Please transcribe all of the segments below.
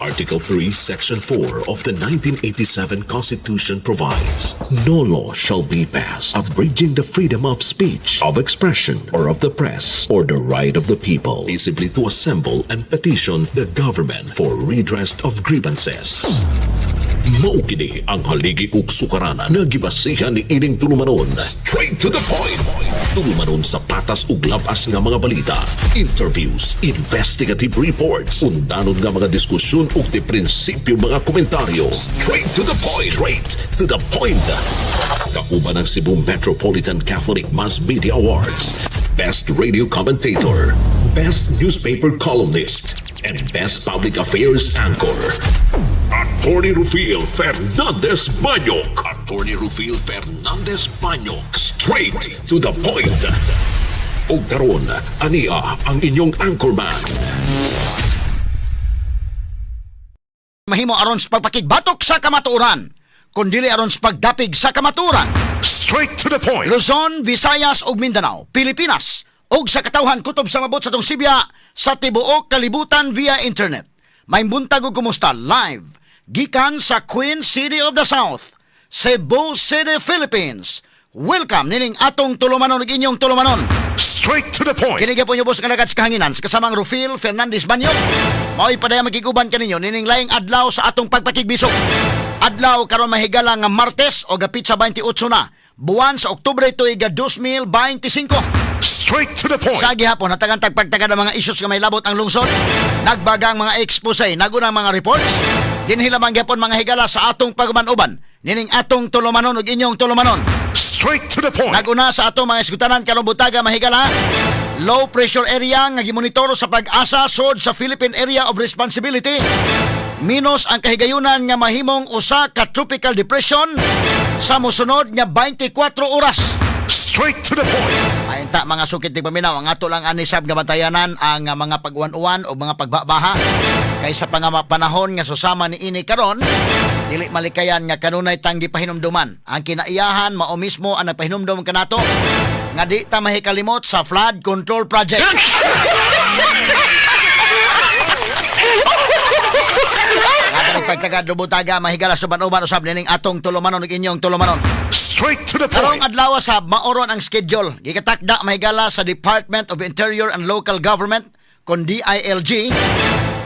Article 3, Section 4 of the 1987 Constitution provides, "No law shall be passed abridging the freedom of speech, of expression, or of the press, or the right of the people peaceably to assemble and petition the government for redress of grievances." Mao kini ang haligi ug sukaranan nga gibasihan ni ining tulumanon. Straight to the point. Tulumanon sa patas ug labas nga mga balita, interviews, investigative reports, undanon nga mga diskusyon ug di prinsipyo mga komentaryo. Straight to the point. Straight to the point. Kauban ang Cebu Metropolitan Catholic Mass Media Awards, Best Radio Commentator, Best Newspaper Columnist, and Best Public Affairs Anchor. Attorney Rufil Fernandez Banyok. Attorney Rufil Fernandez Banyok. Straight to the point. Ug karon, ania ang inyong anchorman. Mahimo aron sa pagpakigbatok sa kamatuoran, kun dili aron sa pagdapig sa kamatuoran. Straight to the point. Luzon, Visayas ug Mindanao, Pilipinas ug sa katawhan kutob sa mabot sa atong sibya sa tibuok kalibutan via internet. Maayong buntag ug kumusta live gikan sa Queen City of the South, Cebu City, Philippines. Welcome nining atong tulumanon ug inyong tulumanon. Straight to the point. Kini gyapon ubos nga lagat sa kahanginan sa kasamang Rufil Fernandez Banyo. Mao'y padaya makiguban kaninyo nining laing adlaw sa atong pagpakigbisog. Adlaw karon, mahigala, nga Martes o petsa 28 na buwan sa Oktubre tuig 2025. Straight to the point. Sa gihapon, hatagan tagpagtaga ng mga issues nga may labot ang lungsod. Nagbagang mga expose, nagunang mga reports. Dinhi lamang gyapon, mga higala, sa atong pagman-uban nining atong tulumanon ug inyong tulumanon. Straight to the point. Naguna sa atong mga esgutanan karong buntaga, mahigala, low pressure area nga gimonitor sa Pag-asa sod sa Philippine Area of Responsibility. Minus ang kahigayunan nga mahimong usa ka tropical depression sa mosunod nga 24 oras. Straight to the point. Ainta mga sukit ni paminaw, ang ato lang anisab nga bantayanan ang mga pag-uwan-uwan o mga pagbabaha kaysa pa nga panahon nga susama ni ini karon, dili malikayan nga kanunay tang gipahinumduman. Ang kinaiyahan mao mismo ang nagpahinumdum kanato nga di ta mahikalimot sa flood control project. Nga nagpagtagad lubutaga, mahigala, suban-uban usab nining atong tulumanon ug inyong tulumanon. Straight to the Karong point. Adlaw sa maoron ang schedule. Gikatakda, mahigala, sa Department of Interior and Local Government kon DILG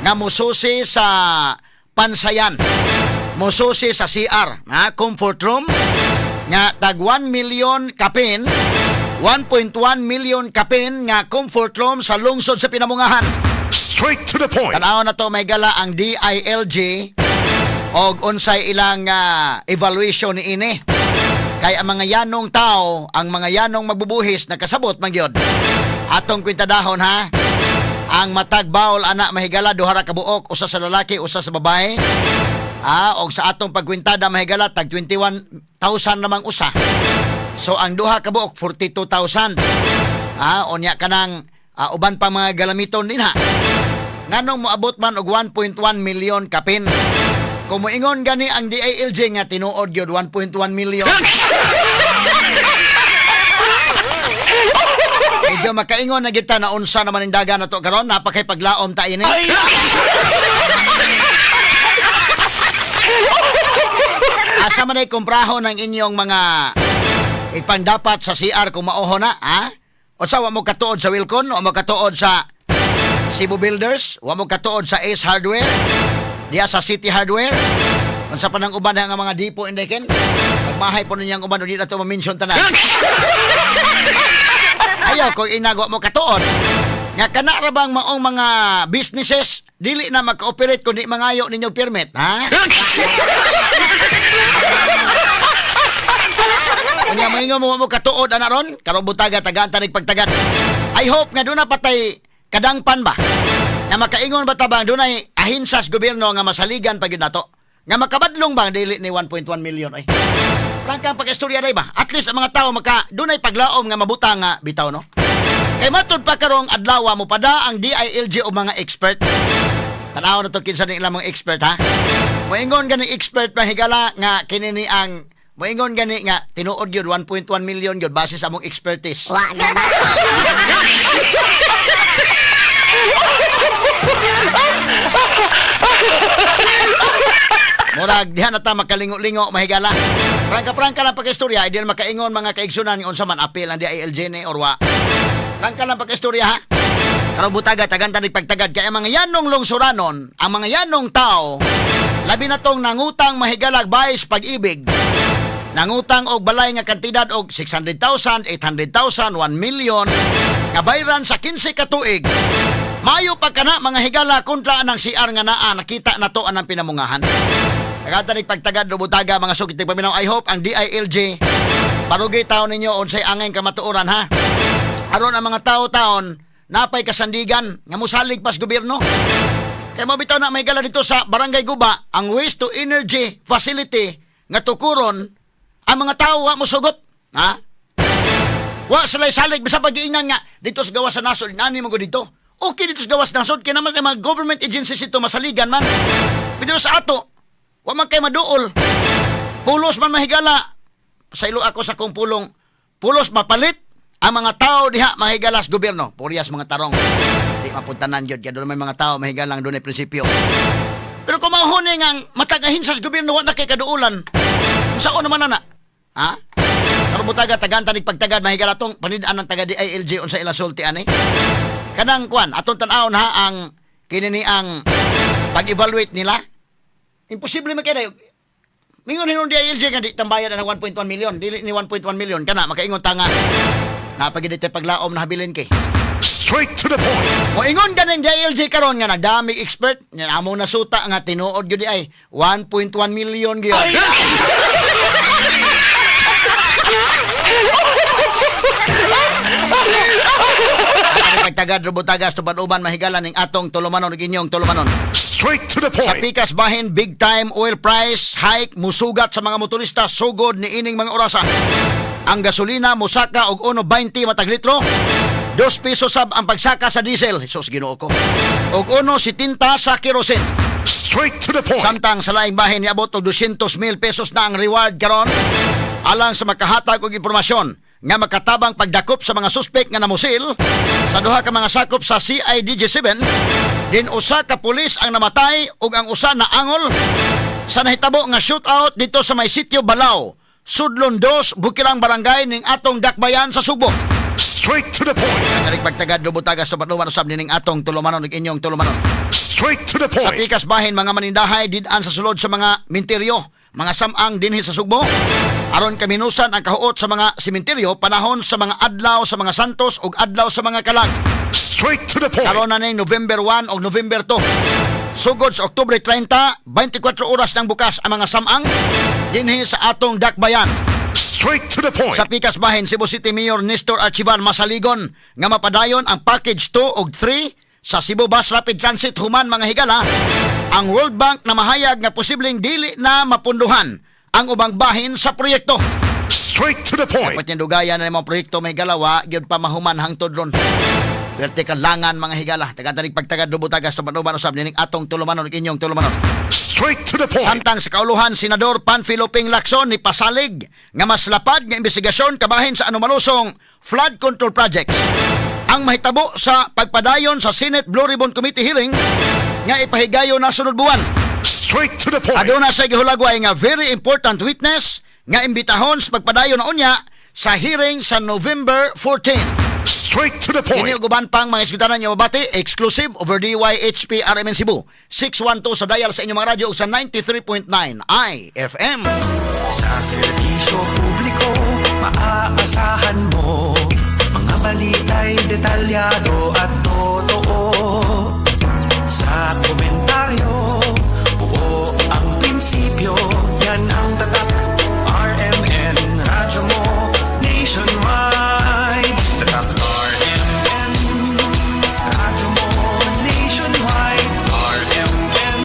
nga mususi sa pansayan. Mususi sa CR, ha, comfort room nga tag 1 million kapin, 1.1 million kapin nga comfort room sa lungsod sa Pinamungahan. Straight to the point. Tanaw na to, mahigala, ang DILG og unsay ilang evaluation ni ini. Kay ang mga yanong tao, ang mga yanong magbubuhis, nakasabot man gyud. Atong kwintadahon ha. Ang matag bowl ana, mahigala, duha ra ka buok, usa sa lalaki, usa sa babae. Og sa atong pagkwintada, mahigala, tag 21,000 namang usa. So ang duha ka buok 42,000. Unya kanang uban pa mga galamiton din ha. Nganong moabot man og 1.1 million kapin? Kung moingon gani ang DILG nga tinuod gyud 1.1 million, medyo makaingon na kita na unsa naman ang daga na to karon, napakay paglaom ta ini. Asa man ay kumpraho ng inyong mga ipandapat sa CR kung maoho na, ha? O sa wa mo katuod sa Wilcon, wa mo katuod sa Cebu Builders, wa mo katuod sa Ace Hardware, diya sa City Hardware. Unsa pa nang uban nga mga dipo inday ken? Pagmahay po ninyang uban, di na to ma-mention tanan. Ayaw kung inagwa mo katuod. Nga kana ra bang maong mga businesses dili na maka-operate kung di mangayo ninyo permit, ha? Unya moingon mo mo katuod ana ron, karong buntaga tagaan tanig pagtagat. I hope nga doon na patay kadangpan ba? Nga makaingon ba ta bang dunay ahinsas gobyerno nga masaligan pa gyud nato? Nga makabadlong bang dili ni 1.1 million oy? Prangkang pag-istorya day ba? At least ang mga tao maka dunay paglaom nga mabutang nga bitaw no. Kay matud pa karong adlaw mo pada ang DILG o mga expert. Tanaw na to kinsa ni ilang mga expert ha. Moingon gani expert, mahigala, nga kini ni ang moingon gani nga tinuod gyud 1.1 million gyud base sa among expertise. Wa na ba? Murag diha na ta makalingo-lingo, mahigala. Prangka-prangka lang pagkistorya, ideal makaingon mga kaigsunan unsa man apil ang DILG ni or wa. Prangka lang pagkistorya, ha. Karon butaga, tagan ta pagtagad kay ang mga yanong lungsuranon, ang mga yanong tao, labi na tong nangutang, mahigalag, bayis Pag-IBIG. Nangutang og balay nga kantidad og 600,000, 800,000, 1 million, kabayran sa 15 ka tuig. Mayo pa kana, mga higala, kontra anang CR nga naa nakita na to anang pinamungahan. Nagatanig pagtagad, rubutaga, mga sukit paminaw. I hope ang DILG parugi taon ninyo unsay angay kamatuoran, ha. Aron ang mga tao-taon napay kasandigan nga musalig pas gobyerno. Kay mo bitaw na may gala dito sa Barangay Guba, ang waste to energy facility nga tukuron, ang mga tao wa mosugot. Ha? Wa sila salig bisa pag-iingan nga dito sa gawas sa nasod nani mo dito. Okay dito sa gawas nasod kay naman kay mga government agencies ito masaligan man. Pero sa ato wa man kay maduol. Pulos man, mahigala. Sa ilo ako sa kong pulong, pulos mapalit ang mga tao diha, mahigala, sa gobyerno. Purias mga tarong. Di mapuntanan gyud kay doon may mga tao, mahigalang, doon ay prinsipyo. Pero kung mahuning ang matag ahensiya sa gobyerno wa na kay kaduulan. Unsa naman na? Ha? Karon butaga, tagan tanig pagtagad, mahigala, tong panid-an ng taga DILG unsa ila sulti ani. Kanang kwan atong tan-awon ha ang kini ni ang pag-evaluate nila. Imposible man kay mingon hinon DILG nga di tambayan ang 1.1 million, dili ni 1.1 million kana makaingon ta nga napagid paglaom na habilin kay. Straight to the point. Moingon ganing DILG karon nga nagdami expert nya amo nasuta nga tinuod gyud ay 1.1 million gyud. Ang pagtagad, robutagas tubad-uban, mahigala, ning atong tulumanon ug inyong tulumanon. Straight to the Sa point. pikas bahin, big time oil price hike musugat sa mga motorista sugod ni ining mga orasa. Ang gasolina musaka og 1.20 matag litro. 2 pesos sab ang pagsaka sa diesel. Jesus, Ginoo ko. Og 1.70 sa kerosene. Straight to the point. Samtang sa laing bahin, niabot og 200 mil pesos na ang reward karon alang sa makahatag og impormasyon nga makatabang pagdakop sa mga suspek nga namusil sa duha ka mga sakop sa CIDG 7, din usa ka pulis ang namatay ug ang usa naangol sa nahitabo nga shootout dito sa may sitio Balao, Sudlon 2, Bukirang Barangay ning atong dakbayan sa Sugbo. Straight to the point. Tarik pagtagad, lubutagas sa patnuman usab nining atong tulumanon ug inyong tulumanon. Straight to the Sa point. pikas bahin, mga manindahay did-an sa sulod sa mga minteryo, mga samang dinhi sa Sugbo. Aron kaminusan ang kahuot sa mga sementeryo panahon sa mga adlaw sa mga santos ug adlaw sa mga kalag. Straight to the point. Karon na ning November 1 ug November 2. Sugod sa Oktubre 30, 24 oras nang bukas ang mga samang dinhi sa atong dakbayan. Straight to the point. Sa pikas bahin, Cebu City Mayor Nestor Archival masaligon nga mapadayon ang package 2 ug 3 sa Cebu Bus Rapid Transit human, mga higala, ang World Bank na mahayag nga posibleng dili na mapunduhan ang ubang bahin sa proyekto. Straight to the point. Dapat yung dugayan na mga proyekto may galawa, gyud pa mahuman hangtod ron. Perte langan, mga higala. Tagatanig pagtagad, lubutagas, tumanuban usab nining atong tulumanon ug inyong tulumanon. Straight to the point. Samtang sa kauluhan, Senador Panfilo Ping Lacson ni pasalig nga mas lapad nga investigasyon kabahin sa anomalosong flood control projects ang mahitabo sa pagpadayon sa Senate Blue Ribbon Committee hearing nga ipahigayon na sunod buwan. Straight to the point. Aduna sa gihulagway nga very important witness nga imbitahon sa pagpadayon na unya sa hearing sa November 14. Straight to the point. Kini ug uban pang mga isgutanan nga mabati exclusive over DYHP RMN Cebu 612 sa dial sa inyong mga radyo ug sa 93.9 IFM. Sa serbisyo publiko, maaasahan mo. Mga balita'y detalyado.